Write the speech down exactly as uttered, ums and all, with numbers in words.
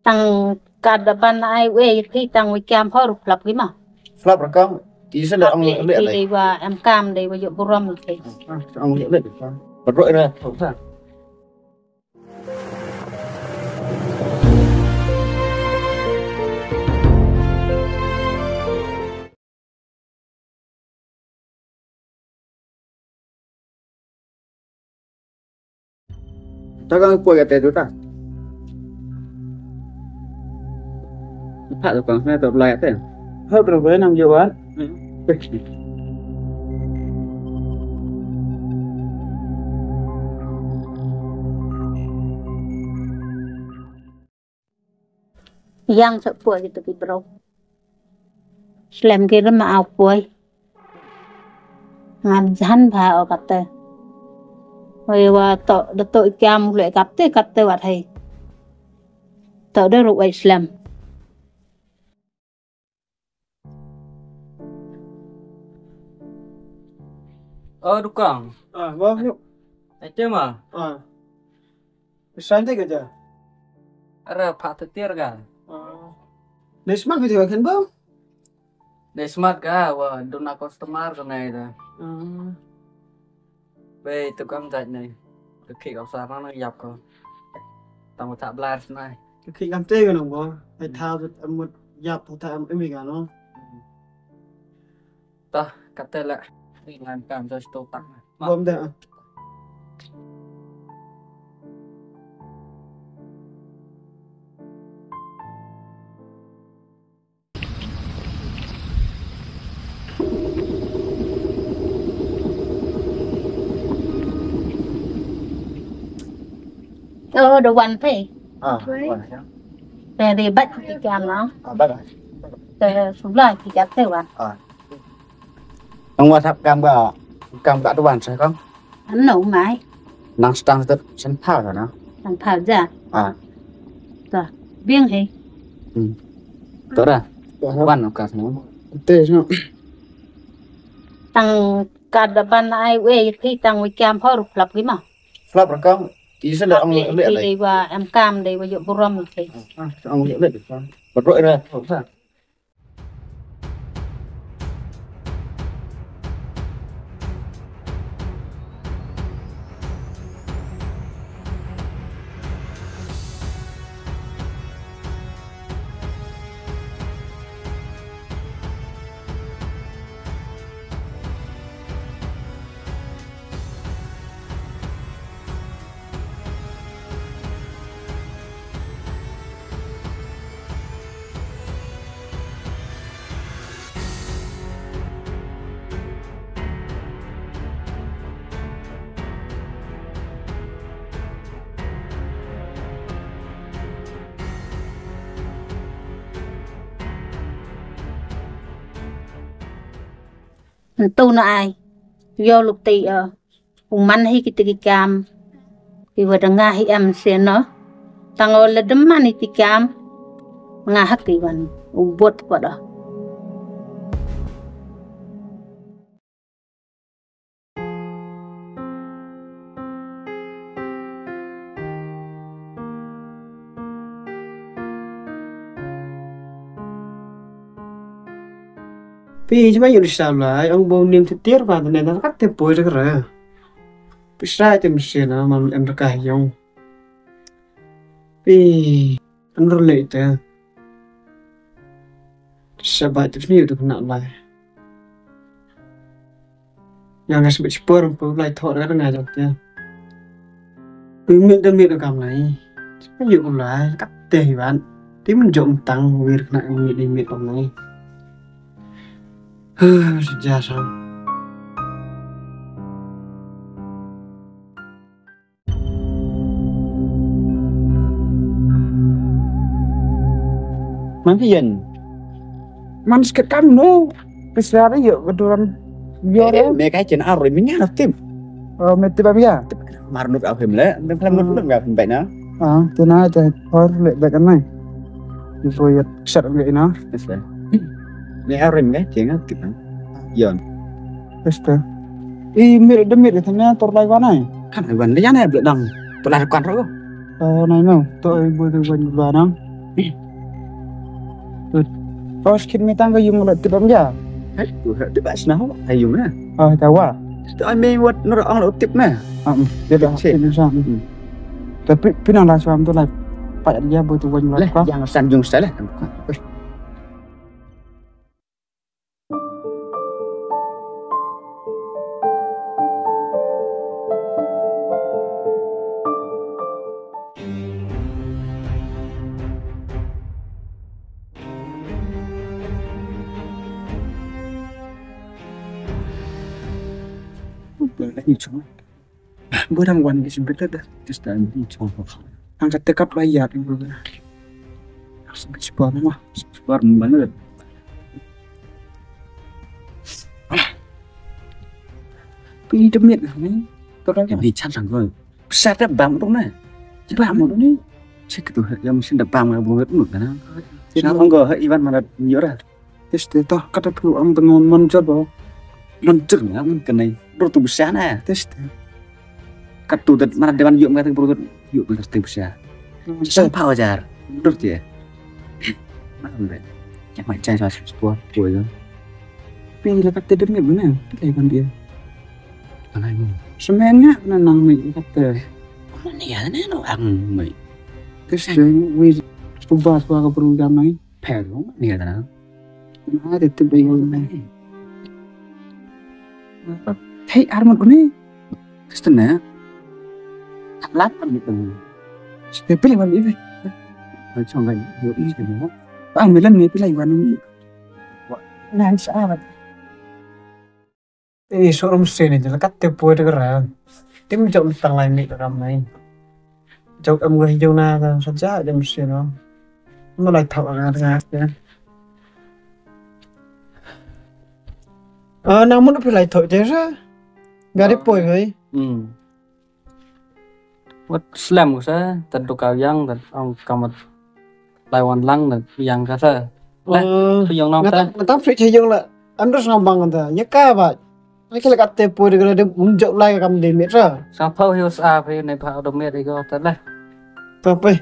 Tang ka da ban ai we phi tang we kiam hor flap ki ma. Flap rakam. Ti sa da ong le le. Dei wa em kam dei wa yoh burom le. Ah, ong le le. Ba ro ra. Ta kang poi ka te tu ta. Pha tu kang sne tu lai te. Hoi bro, bro, nang yo wan. Yang sa poi ki tu ki bro. Slem ki rem au poi. Ngan jan bha o kate. Hoi wa to, da to i kiam le kate, kate wat hei. To de ru wai slem. Oh, Dukang. Ah, wah, yuk. Aja ma. Ah. Santai ka ja. Ara pha te tiar ka. Ah. Dei smat video kan, bang? Dei smat ka, wa duna customer ka nai da. Ah. Bei tu kam jait nai. Tu ki ka sa na yap ko. Tang ta blar nai. Tu ki kam te ka nong bo. Ai tha amut yap tha am imi ka no. Ta, kate le. Ni ngan kam sa sto tang. Bom da. Oh, da wan phi. Ah, wan ya. Te di bat ki kiam no. Ah, bat. Te subla ki kiam te wan. Ah. Nang WhatsApp kam ka, kam ka tu wan sa kong. Ano mai. Nang stang tu san pha ka na. San pha ja. Ah. Ta, biang he. Hmm. Tu ra. Wan ka no. Te no. Tang ka da ban ai we phi tang we kiam hor flap ki ma. Flap rakam. Ti sa da ong le le. Dei wa em kam dei wa yoh burom le. Ah, ong le le. Ba ro ra. Ntu na ai. Yo luk tei o. U man hi ki ti ki kam. Ki wa da nga hi em se no. Tang o le de man hi ti kam. Nga ha ki wan. U bot ko da. Pi, chima yu di sam lai, ong bong nim te tiar ba te ne, na kat te poi te kre. Pi srai te machine na, mam em te ka yong. Pi, em ru le te. Sa ba te ni tu na lai. Yang ngas bit spor, pu lai thor ka nga jok te. Pi mit da mit kam lai. Yu lai, kat te hi ban. Ti min jom tang wir na mit di mit kam lai. Huh, sejak sam. Man ki yen. Man sket kam no. Pisra yo keduran. Yo. Eh, eh, me kai chen aroi minya tim. Oh, me tip ya. Mar nuk au him le, dem klam nuk nuk ga him baik na. Ah, tina te hor le baik kan mai. Ni boyot sat ngai na. Yes, sir. Ni aroi me kai chen tip na. Yon. Esta. I mir de mir de tena tor lai wanai. Kan ai wan de yan ai ble dang. Pelai kan ro. Oh, nai no. To ai bo de wan ba nang. Kos kit mi tang ka yung la tip am ya. Hai, tu ha, tu bas na ho, hai yung na. Oh, ta wa. Tu ai me wat nor ang la tip na. Ah, mm, ya dah, Cik. Ini sa. Mm. Tapi pinang la suam tu la. Pak ya bu tu wan la. Lah, ka. Yang san yung sa lah. Barang wan ki sempit da. Just dan di chong. Angkat tekap bayar ni bro. Sempit sport mah. Sport mana? Pi demit ni. Torang ni chan sang ko. Besar da bam tu na. Bam tu ni. Cek tu, ya mesin da bam ka bro tu na. Sa ko ha Ivan mana nyora. Teste toh, kata phi ong tang mon jor bo. Mon jor nga mon kenai. Bro tu besar na. Teste. Kat tu dat mana dewan yuk mata bro tu yuk mata tu besar. Sang pau jar. Bro tu ya. Mana bro? Ya mai chai sa sport boy tu. Pi la kat te dem mana? Pi la kan dia. Mana ni? Semen nga na nang mai kat te. Mana ya na no ang mai. Teste wi tu bas wa ka bro jam nai. Pher lo ni ka na. Na de te be yo na. Hei, ar mut kuni. Teste na. Lat ar mut kuni. Ste pili wan ibe. Ai chong gai yo i ste na. Ang milan ni pili wan ni. Wa. Nice ar. Te i sorum se ni jala kat te poi de kara. Tim jok tang lai mi kara mai. Jok am gai jong na ka sa ja jam se no. Mo lai thok nga nga te. Ah, nang mo phi lai thok je sa. Gari poi bai. Hmm. Wat slem ko sa, tad do ka yang, tad ong kamat lai wan lang, tad yang ka sa. Lah, phi yong nong ta. Nga tam fri che yong la. Am ros nga bang ta. Ya ka ba. Ai ke la kat te poi de ka de um jok lai kam de mit sa. Sa pau hiu sa phi ne pau do mit i ko ta lah. Pa pe.